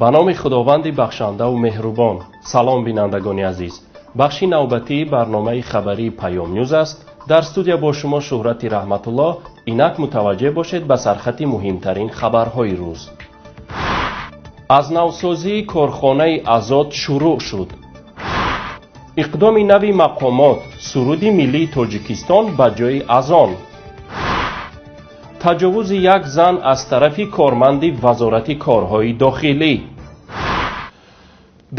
Ба номи Худованди бахшандаву меҳрубон. Салом, бинандагони азиз. Бахши навбатии барномаи хабарии Паёмнюз аст. Дар студия бо шумо Шӯҳрати Раҳматулло. Инак мутаваҷҷеҳ бошед ба сархати муҳимтарин хабарҳои рӯз. Аз навсозии корхонаи Азот шурӯъ шуд. Иқдоми нави мақомот: суруди миллии Тоҷикистон ба ҷои азон. Таҷовузи як зан аз тарафи корманди Вазорати корҳои дохилӣ.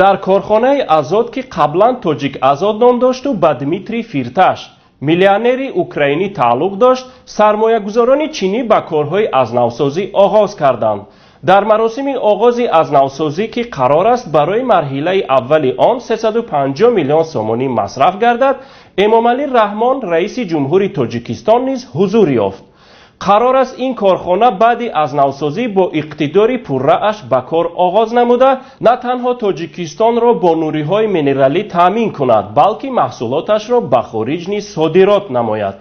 Дар корхонаи Азот, ки қаблан Тоҷик Азот ном дошту ба Дмитрий Фирташ, миллионери украинӣ, тааллуқ дошт, сармоягузорони чинӣ ба корҳои азнавсозӣ оғоз карданд. Дар маросими оғози азнавсозӣ, ки қарор аст барои марҳилаи аввали он 350 миллион сомонӣ масраф гардад, Эмомалӣ Раҳмон, раиси ҷумҳури Тоҷикистон, низ ҳузур ёфт. Қарор аст, ин корхона баъди азнавсозӣ бо иқтидори пуррааш ба кор оғоз намуда, на танҳо Тоҷикистонро бо нуриҳои минералӣ таъмин кунад, балки маҳсулоташро ба хориҷ низ содирот намояд.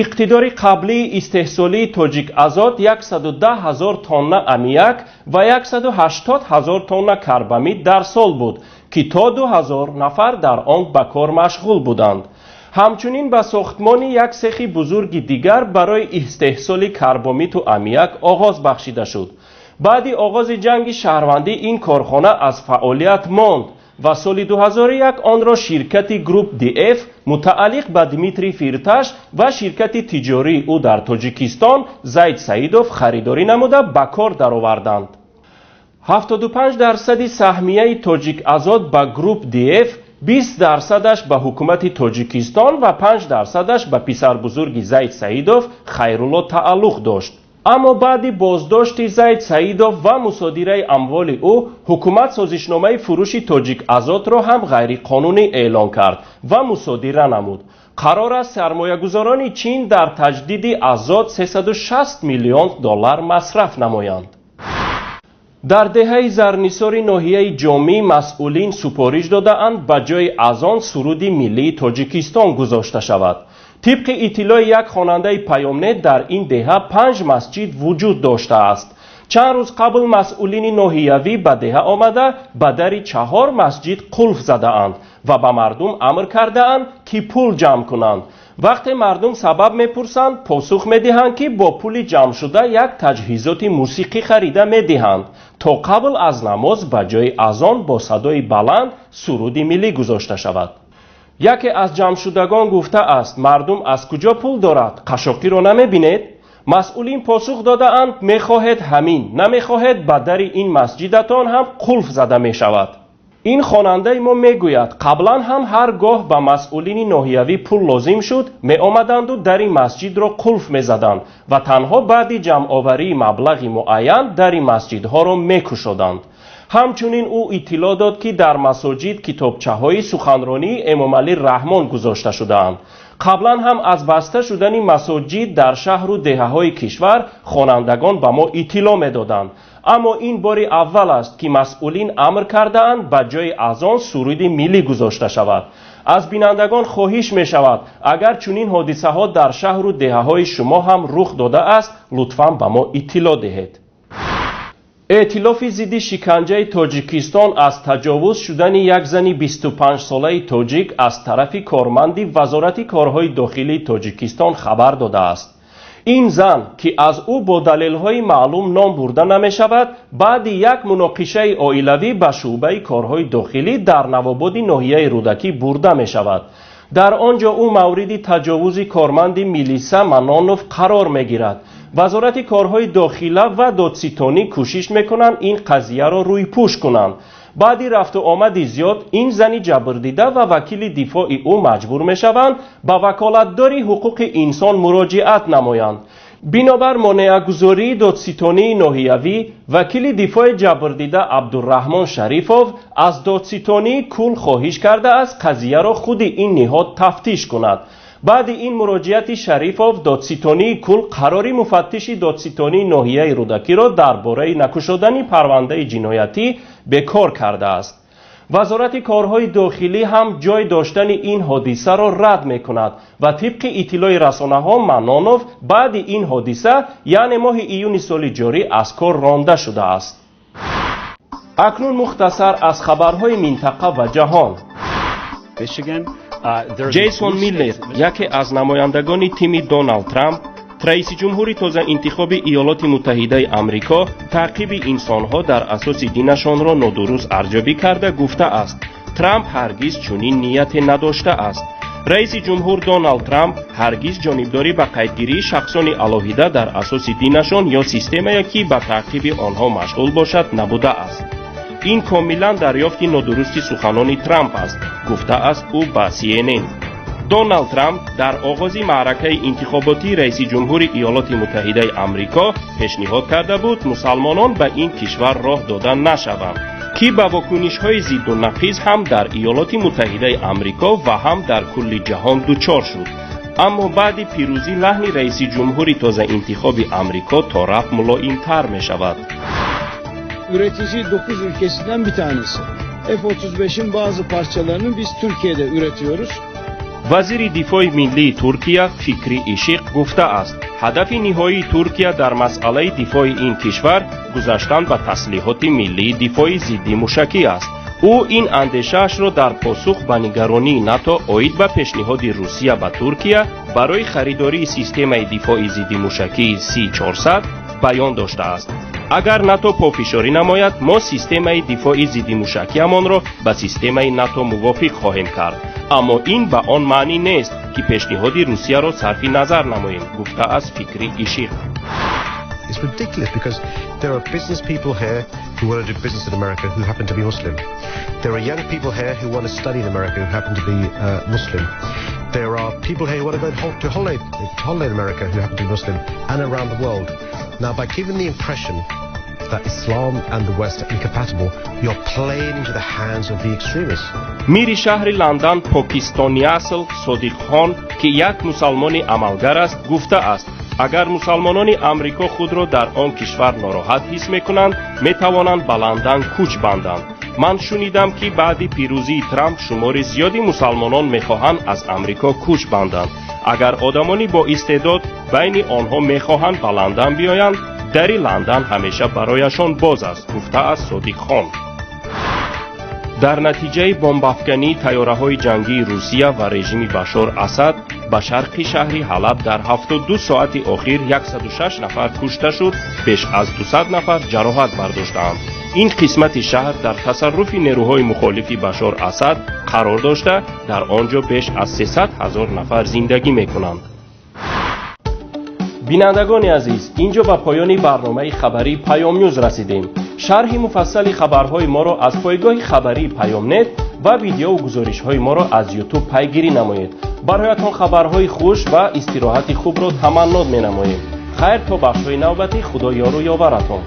Иқтидори қаблии истеҳсолии Тоҷик Азот 110 ҳазор тонна аммиак ва 180 ҳазор тонна карбамид дар сол буд, ки то 2000 нафар дар он ба кор машғул буданд. Ҳамчунин ба сохтмони як сехи бузурги дигар барои истеҳсоли карбамиду аммиак оғоз бахшида шуд. Баъди оғози ҷанги шаҳрвандӣ ин корхона аз фаъолият монд ва соли 2001 онро ширкати Груп ДФ, мутааллиқ ба Дмитрий Фирташ ва ширкати тиҷории ӯ дар Тоҷикистон Зайд Саидов, харидорӣ намуда, ба кор дароварданд. 75 дарсади саҳмияи Тоҷик Азот ба Груп ДФ, 20 дарсадаш ба ҳукумати Тоҷикистон ва 5 дарсадаш ба писарбузурги Зайд Саидов Хайрулло тааллуқ дошт. Аммо баъди боздошти Зайд Саидов ва мусодираи амволи ӯ ҳукумат созишномаи фурӯши Тоҷик Азотро ҳам ғайриқонунӣ эълон кард ва мусодира намуд. Қарор аст, сармоягузорони чин дар таҷдиди Азот 360 миллион доллар масраф намоянд. Дар деҳаи Зарнисори ноҳияи Ҷомӣ масъулин супориш додаанд, ба ҷои азон суруди миллии Тоҷикистон гузошта шавад. Тибқи иттилои як хонандаи Паёмнет, дар ин деҳа панҷ масҷид вуҷуд доштааст. Чанд рӯз қабл масъулини ноҳиявӣ ба деҳа омада, ба дари чаҳор масҷид қулф задаанд ва ба мардум амр кардаанд, ки пул ҷамъ кунанд. Вақте мардум сабаб мепурсанд, посух медиҳанд, ки бо пули ҷамъшуда як таҷҳизоти мусиқӣ харида медиҳанд, то қабл аз намоз ба ҷои азон бо садои баланд суруди миллӣ гузошта шавад. Яке аз ҷамъшудагон гуфтааст: «Мардум аз куҷо пул дорад? Қашшоқиро намебинед?» Масъулин посух додаанд: «Мехоҳед ҳамин, намехоҳед, ба дари ин масҷидатон ҳам қулф зада мешавад». Ин хонандаи мо мегӯяд, қаблан ҳам ҳар гоҳ ба масъулини ноҳиявӣ пул лозим шуд, меомаданду дари масҷидро қулф мезаданд ва танҳо баъди ҷамъоварии маблағи муайян дари масҷидҳоро мекушоданд. Ҳамчунин ӯ иттилоъ дод, ки дар масоҷид китобчаҳои суханронии Эмомалӣ Раҳмон гузошта шудаанд. Қаблан ҳам аз баста шудани масоҷид дар шаҳру деҳаҳои кишвар хонандагон ба мо иттилоъ медоданд, аммо ин бори аввал аст, ки масъулин амр кардаанд, ба ҷои азон суруди миллӣ гузошта шавад. Аз бинандагон хоҳиш мешавад, агар чунин ҳодисаҳо дар шаҳру деҳаҳои шумо ҳам рух додааст, лутфан ба мо иттилоъ диҳед. Эътилофи зидди шиканҷаи Тоҷикистон аз таҷовуз шудани як зани 25-солаи тоҷик аз тарафи корманди Вазорати корҳои дохилии Тоҷикистон хабар додааст. Ин зан, ки аз ӯ бо далелҳои маълум ном бурда намешавад, баъди як муноқишаи оилавӣ ба шӯъбаи корҳои дохилӣ дар Навободи ноҳияи Рӯдакӣ бурда мешавад. Дар он ҷо ӯ мавриди таҷовузи корманди милиса Манонов қарор мегирад. Вазорати корҳои дохила ва додситонӣ кӯшиш мекунанд, ин қазияро рӯйпӯш кунанд. Баъди рафту омади зиёд ин зани ҷабрдида ва вакили дифои ӯ маҷбур мешаванд, ба ваколатдори ҳуқуқи инсон муроҷиат намоянд. Бинобар монеагузории додситонии ноҳиявӣ, вакили дифои ҷабрдида Абдураҳмон Шарифов аз додситонии кулл хоҳиш кардааст, қазияро худи ин ниҳод тафтиш кунад. Баъди ин муроҷиати Шарифов додситонии кулл қарори муфаттиши додситонии ноҳияи Рӯдакиро дар бораи накушодани парвандаи ҷиноятӣ бекор кардааст. Вазорати корҳои дохилӣ ҳам ҷой доштани ин ҳодисаро рад мекунад ва тибқи иттилои расонаҳо, Манонов баъди ин ҳодиса, яъне моҳи июни соли ҷорӣ, аз кор ронда шудааст. Акнун мухтасар аз хабарҳои минтақа ва ҷаҳон. Ҷейсон Миллер, яке аз намояндагони тими Доналд Трамп, раиси ҷумҳури тозаинтихоби Иёлоти Муттаҳидаи Амрико, таъқиби инсонҳо дар асоси динашонро нодуруст арзёбӣ карда, гуфтааст, Трамп ҳаргиз чунин нияте надоштааст. Раиси ҷумҳур Доналд Трамп ҳаргиз ҷонибдорӣ ба қайдгирии шахсони алоҳида дар асоси динашон ё системае, ки ба таъқиби онҳо машғул бошад, набудааст. Ин комилан дарёфти нодурусти суханони Трамп аст, гуфтааст ӯ ба CNN. Доналд Трамп дар оғози маъракаи интихоботии раиси ҷумҳури Иёлоти Муттаҳидаи Амрико пешниҳод карда буд, мусалмонон ба ин кишвар роҳ дода нашаванд, ки ба вокунишҳои зидду нақиз ҳам дар Иёлоти Муттаҳидаи Амрико ва ҳам дар кулли ҷаҳон дучор шуд. Аммо баъди пирӯзӣ лаҳни раиси ҷумҳури тозаинтихоби Амрико то рафт мулоимтар мешавад. Üretici 9 ülkesinden bir tanesi. F-35'in bazı parçalarını biz Türkiye'de üretiyoruz. Вазири дифои миллии Туркия Фикрӣ Ишиқ гуфтааст, ҳадафи ниҳоии Туркия дар масъалаи дифои ин кишвар гузаштан ба таслиҳоти миллии дифои зидди мушакӣ аст. Ӯ ин андешаашро дар посух ба нигаронии НАТО оид ба пешниҳоди Русия ба Туркия барои харидории системаи дифои зиддимушакии С-400 баён доштааст. Агар НАТО пофишорӣ намояд, мо системаи дифои зиддимушакиамонро ба системаи НАТО мувофиқ хоҳем кард, аммо ин ба он маънӣ нест, ки пешниҳоди Русияро сарфи назар намоем, гуфтааст Фикрӣ Ишиқ. It's ridiculous because there are business people here who want to do business in America who happen to be Muslim. There are young people here who want to study in America who happen to be Muslim. There are people here who want to go to holiday in America who happen to be Muslim, and around the world. Now, by giving the impression that Islam and the West are incompatible, you're playing into the hands of the extremists. Мири шаҳри Ландан покистониасл Содиқхон, ки як мусалмони амалгар аст, гуфтааст, агар мусалмонони Амрико худро дар он кишвар нороҳат ҳис мекунанд, метавонанд ба Ландан кӯч банданд. Ман шунидам, ки баъди пирӯзии Трамп шумори зиёди мусалмонон мехоҳанд аз Амрико кӯч банданд. Агар одамони боистеъдод байни онҳо мехоҳанд ба Ландан биёянд, дари Ландан ҳамеша барояшон боз аст, гуфтааст Содиқхон. Дар натиҷаи бомбафкании тайёраҳои ҷангии Русия ва режими Башор Асад ба шарқи шаҳри Ҳалаб дар 72 соати охир 106 нафар кушта шуд, беш аз 200 нафар ҷароҳат бардоштаанд. Ин қисмати шаҳр дар тасарруфи нерӯҳои мухолифи Башор Асад қарор дошта, дар он ҷо беш аз 300 ҳазор нафар зиндагӣ мекунанд. Бинандагони азиз, ин ҷо ба поёни барномаи хабарии Паёмнюз расидем. Шарҳи муфассали хабарҳои моро аз пойгоҳи хабарии Паёмнет ва видеову гузоришҳои моро аз Ютуб пайгирӣ намоед. Бароятон хабарҳои хуш ва истироҳати хубро таманнод менамоем. Хайр, то бахшҳои навбатӣ, Худо ёру ёваратон.